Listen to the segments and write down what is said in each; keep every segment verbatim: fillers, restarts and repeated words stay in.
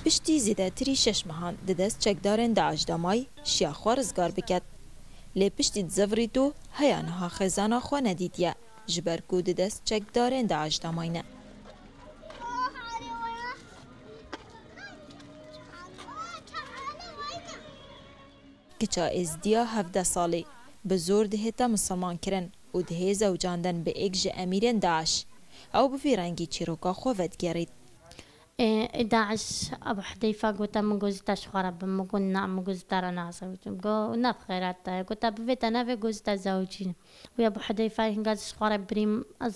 Piştî zêdetirî şeş mehan di dest çekdarên DAIŞ de may, şiya xwe rizgar biket. Lê piştî dizivirît û heya niha xêzana xwe nedîtiye, ji ber ku di dest çekdarên DAIŞ de mayne. Kiça Êzdiya hevdeh salî bi zor dihête misilman kirin û dihê zewcandin bi êk ji emîrên DAIŞ. Ew bi vî rengî çîroka xwe vedigerît. Ê, ê DAIŞ, Ebu Hudeyfa gote, min got, "Zî te ji xwe re bim." Min got, "Na." Min got, "Zî te re nazewicim." Got, "Ne bi xêra te ye." Gote, "Bi vê te navê." Got, "Zî te zewicînim." Û Ebu Hudeyfa hinga zî ji xwe re birîm, ez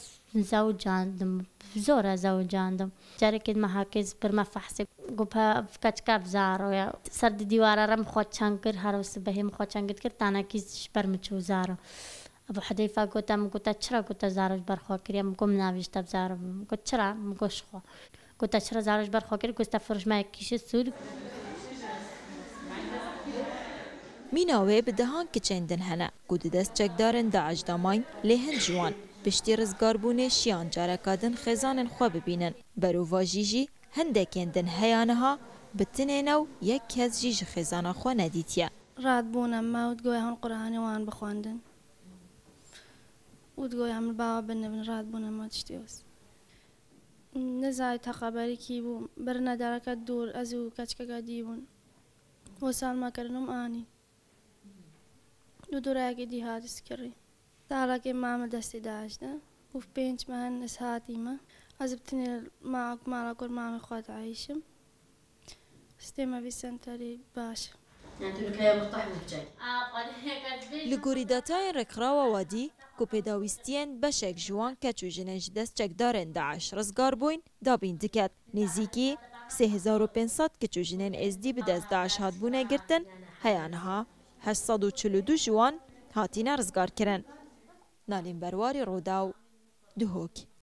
zewicandim. Zor e zewicandim. Carekê me hakê zî birme fehsê. Got, "Pe, ev keçika bi zaro ye." Ser di dîwara re min xwe çeng kir, her sibehê min xwe çeng dikir, tanekî ji ber min çû zaro. Ebu Hudeyfa gote, min gote, "Çira?" Gote, "Zaro ji ber xwe kiriye." Min got, "Min navê ji te bi zaro bim." Min got, "Çira?" Min got, "Ji xwe." Gote, "Çira zaro ji ber xwe kir?" Gote, "Firojmeyek kîşe sûd." Mîna wê bi dehan kiçên din hene ku di dest çekdarên DAIŞ de mayîn, lê hin ji wan piştî rizgarbûnê şiyan careka din xêzanên xwe bibînin. Berovajî jî hindekên din heya niha bi tinê ne û yek kes jî ji xêzana xwe nedîtiye. Radbûne me û digoya hûn Quranê wan bixwendin. Û digoya min bawa binivin, radbûne me tiştê wis. Nezayê te xeberî kî bû, birine dereke dûr, ez û keçikeke dî bûn. Wisa me kirin û min anî. Dû dûreyekê dî hatî sikirî. Salekê mame destê DAIŞ de. Û pênc meh in ez hatîme. Ez bi tinê ma-, mala kur mamê xwe dieyşim. Sitê me vî senterî baş. Yani tu nikaya murtah mihcek. Li gorî datayên Rêkxirawa Wadî, ku pêdawîstiyên beşek ji wan keç û jinên ji dest çekdarên DAIŞ rizgar bûyn, dabîn diket. Nêzîkî sê hezar û pênc sed keç û jinên Êzdî bi dest DAIŞ hatbûne girtin, heya niha heşt sed û çil û du ji wan hatine rizgarkirin. Nalîn Berwarî, Rodaw, Duhok.